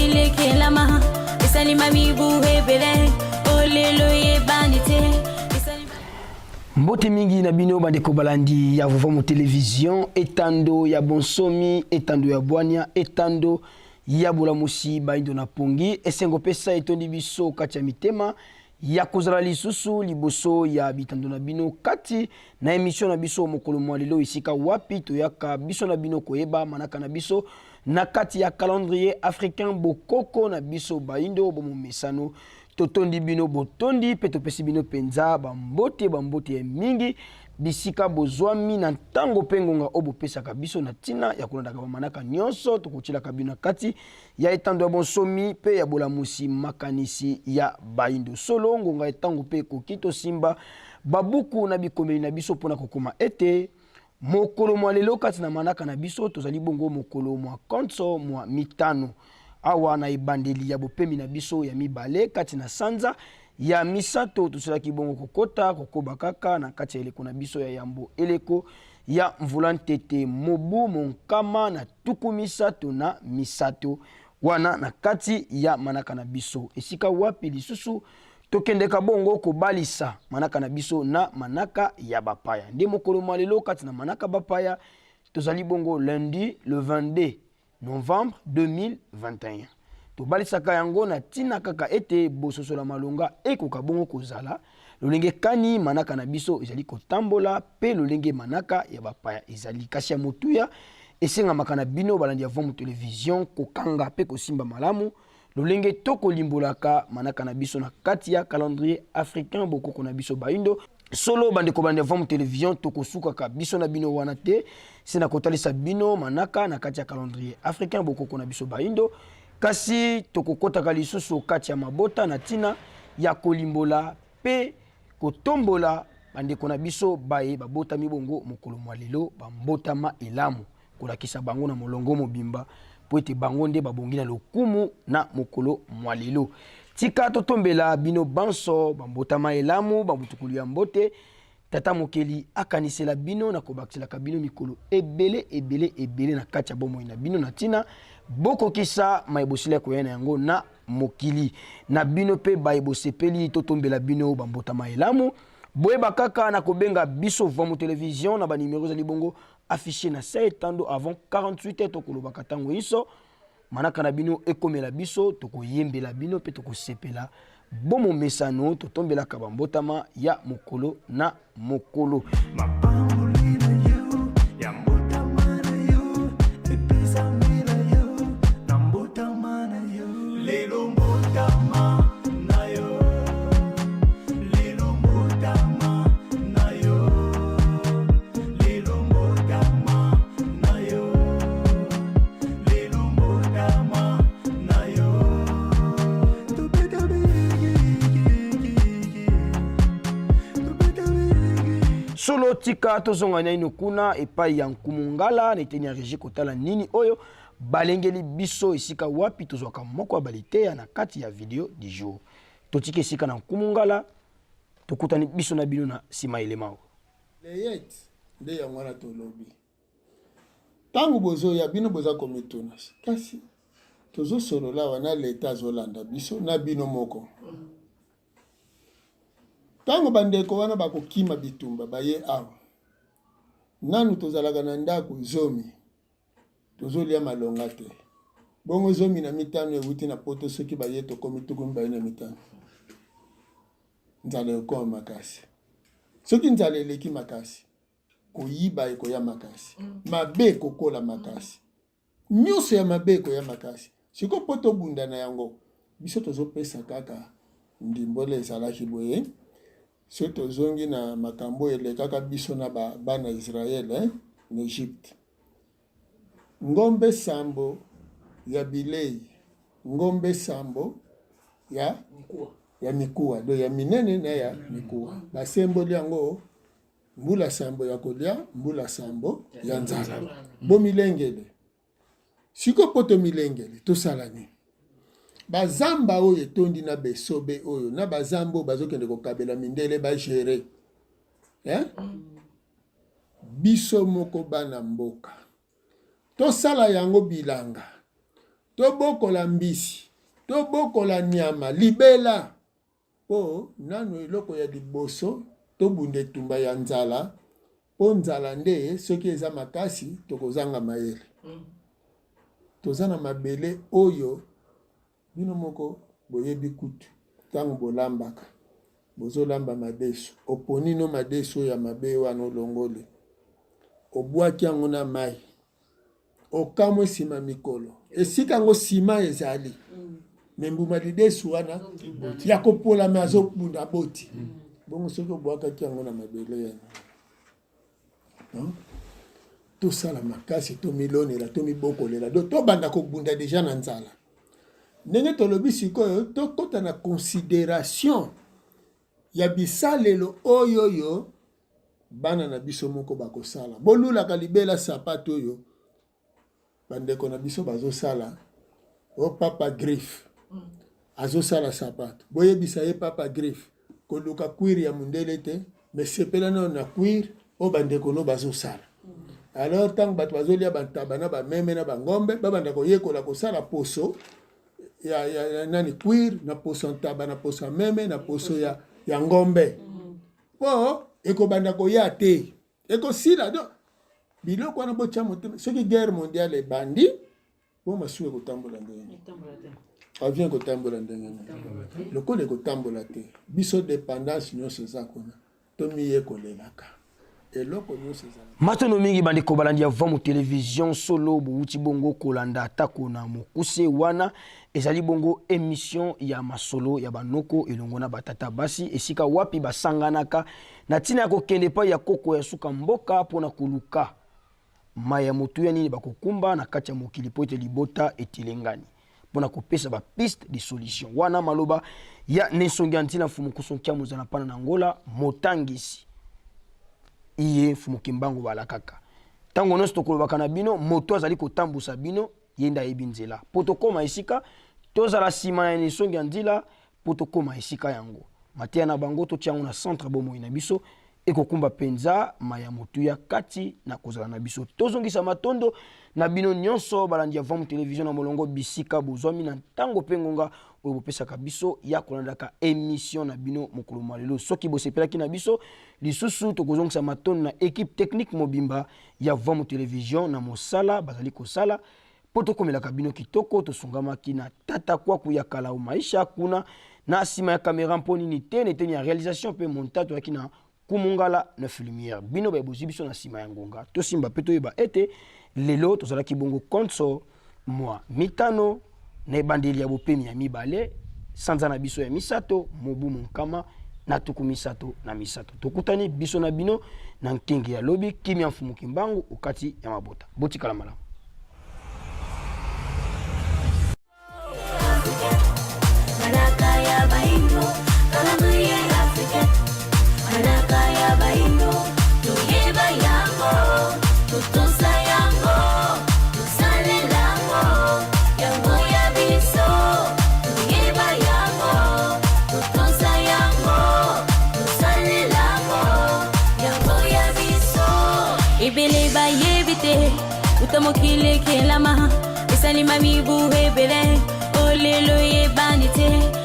Mokili ekelama esalima mibu ebele olelo eyebani te. Mbote mingi na bino bandeko balandi ya Vuvamu Television, etando ya bonsomi, etando ya bwania, etando ya bolamusi baindo na pongi. Esengo pesa etondi biso kati ya mitema ya kozala lisusu liboso ya bitando na bino kati na emission na biso mokolo mwa lelo, esika wapi toyaka biso na bino koyeba manaka na biso na kati ya calendrier africain, bokoko na biso baindo bomomesano. Totondi bino botondi mpe topesi bino mpenza bambote bambote ya mingi bisika bozwami na ntango mpe ngonga oyo bopesaka biso na ntina ya kolandaka bamanaka nyonso tokotielaka bino na kati ya etando ya bonsomi mpe ya bolamusi makanisi ya baindo. Solo ngonga etango mpe ekoki tosimba babuku na bikomeli na biso mpona kokoma ete mokolo mwa lelo kati na manaka na biso tozali bongo mokolo mwa konso mwa mitano awa na ebandeli ya bopemi na biso ya mibale kati na sanza ya misato. Tosilaki bongo kokota kokoba kaka na kati ya eleko na biso ya yambo, eleko ya mvula ntete mobu monkama na tuku misato na misato wana na kati ya manaka na biso, esika wapi lisusu tokendeka bongo kobalisa manaka na biso na manaka ya bapaya. Nde mokolo mwa lelo kati na manaka bapaya tozali bongo lundi le 22 novembre 2021. Tobalisaka yango na ntina kaka ete bososola malonga ekoka bongo kozala lolenge kani manaka na biso ezali kotambola mpe lolenge manaka ya bapaya ezali. Kasi ya motuya esengamaka na bino balandi ya Vuvamu Television kokanga mpe kosimba malamu lolenge tokolimbolaka manaka na biso na kati ya calendrier africain, bokoko na biso baindo. Solo bandeko balandi ya Vuvamu Television, tokosukaka biso na bino wana te se na kotalisa bino manaka na kati ya calendrier africain, bokoko na biso baindo, kasi tokokotaka lisusu kati ya mabota na ntina ya kolimbola mpe kotombola bandeko na biso baye babotami bongo mokolo mwa lelo, bambotama elamu, kolakisa bango na molongo mobimba mpo ete bango nde babongi na lokumu na mokolo mwa lelo. Tika totombela bino banso bambotama elamu, bamutukulu ya mbote. Tata Mokeli akanisela bino na kobakiselaka bino mikolo ebele ebele ebele na kati ya bomoi na bino, na ntina bokokisa maye bosila koya na yango na mokili na bino. Mpe baye bosepeli, totombela bino bambotama elamu. Boyeba kaka na kobenga biso Vuvamu Television na banimero ezali bongo affiché na se etando avant 48 heures. Tokolobaka ntango inso manaka na bino ekomela biso, tokoyembela bino mpe tokosepela bomomesano totombelaka bambotama ya mokolo na mokolo. Mapamboli na yo ya mbotama na yo epesamela yo na mbotama na yo lelo, mbotama na yo lelo, mbotama na yo lelo, mbotama na yo lelo, mbotama na yo. Tobeta bigigigigi, tobeta bigi. Solo tika tozonga naino kuna epai ya Nkumu Ngala na eteni ya regie kotala nini oyo balengeli biso, esika wapi tozwaka moko ya baliteya na kati ya video du jour. Totiki esika na Nkumu Ngala, tokutani biso na bino na nsima elema oyo. Leyet nde yango wana tolobi. Ntango bozoya bino boza komituna, kasi tozosolola awa na leta azolanda biso na bino moko. Ntango bandeko wana bakokima bitumba baye awa, nanu tozalaka na ndako 10 tozolia malonga te, bongo 15 ewuti na poto, soki baye tokomi 25, nzala ekoma makasi. Soki nzala eleki makasi, koyiba ekoya makasi, mabe ekokola makasi, nyonso ya mabe ekoya makasi. Sikoyo mpo tobunda na yango, biso tozopesa kaka ndimbola ezalaki boye. Soki tozongi na makambo oyo elekaka biso na bana Israël na Egypte, ngombe sambo ya bilei, ngombe sambo ya mikuwa, do ya minene na ya mikuwa, basemboli yango mbula sambo ya kolia, mbula sambo ya nzala. Bomilengele sikoyo, mpo tomilengele tosala nini? Bazamba oyo etondi na besobe oyo na bazamba oyo bazokende kokabela mindele bagere, eh? Biso moko bana mboka tosala yango bilanga. Tobokola mbisi, tobokola nyama libela. Mpo nanu eloko ya liboso tobunda etumba ya nzala, mpo nzala nde soki eza makasi tokozanga mayele. Toza na mabele oyo bino moko boyebi kutu tango bolambaka bozolamba madesu oponi no madesu oyo ya mabe wana olongoli obwaki yango na mayi okamwe sima mikolo esika yango sima ezali me mbuma lidesu wana ya kopola me azobunda aboti bongo soki obwakaki yango na mabele ya donc tosala makasi tomilonela tomibokolela donc tobanda kobunda deja na nzala ndenge tolobi sikoyo tokɔta na consideration ya bisalelo oyo oyo bana na biso moko bakosala. Bolulaka libela sapato oyo bandeko na biso bazosala. O papa griffe azosala sapato, boyebisa ye papa griffe koluka cuir ya mundele te, mais sepela nano na cuir oyo bandeko no bazosala. Alors ntango bato bazolia bantaba na bameme na bangombe, babanda koyekola kosala poso ya, ya, ya nani cuir na poso ya ntaba na poso ya meme na poso ya, ya ngombe mpo ekobanda koya te ekosila. Donc biloko wana botya motema, soki guerre mondiale ebandi bo masuwa ekotambola ndenge nini? Avion ekotambola ndenge nini? Lokola ekotambola te, biso dependance nyonso eza kuna, tomiyekolelaka eloko nyonso ezala. Matondo mingi bandeko balandi ya Vamu Television solo bowuti bongo kolanda atako na mokuse wana ezali bongo emission ya masolo ya banoko elongo na batata basi esika wapi basanganaka na ntina ya kokende epai ya koko ya suka mboka mpo na koluka mai ya motuya nini bakokumba na kati ya mokili mpo ete libota etelengani mpo na kopesa ba piste de solution. Wana maloba ya Nensongi ya ntina Mfumu Kusu Nkiamu Zana Pana na Angola motangisi iye Mfumu Kimbangu balakaka ntango nyonso tokolobaka na bino moto azali kotambusa bino ye nde ayebi nzela mpo tokóma esika tozala nsima ya Nensongi ya nzila mpo tokóma esika yango. Mateya na bango totia yango na centre bomoi na biso ekokumba mpenza maya motuya kati na kozala na biso. Tozongisa matondo na bino nyonso balandi ya Vam Television na molongo bisika bozwami na ntango mpe ngonga oyo bopesaka biso ya kolandaka emission na bino mokolo mwa lelo. Soki bosepelaki na biso lisusu, tokozongisa matondo na equipe technique mobimba ya Vam Television na mosala bazali kosala mpo tokomelaka bino kitoko. Tosungamaki na tata Kwaku ya Kalau Maisha kuna na nsima ya kamera mpo nini te na eteni ya réalisation mpe montage toyaki na Kumungala Neuf Lumière. Bino baye bozwi biso na nsima ya ngonga, tosimba mpe toyeba ete lelo tozalaki bongo konso mwa mitano na ebandeli ya bopemi ya mibale sanza na biso ya misato mobu monkama na tuku misato na misato. Tokutani biso na bino na nkenge ya lobi. Kimia Mfumu Kimbangu okati ya mabota. Botikala malamu. Manaka ya baindo, calendrier africain. Manaka ya baindo, toyeba yango, totosa yango, tosalela yango, yango ya biso. Toyeba yango, totosa yango, tosalela yango, yango ya biso. Ebele bayebi te, uta mokili ekelama, esalima mibu ebele, olelo eyebani te.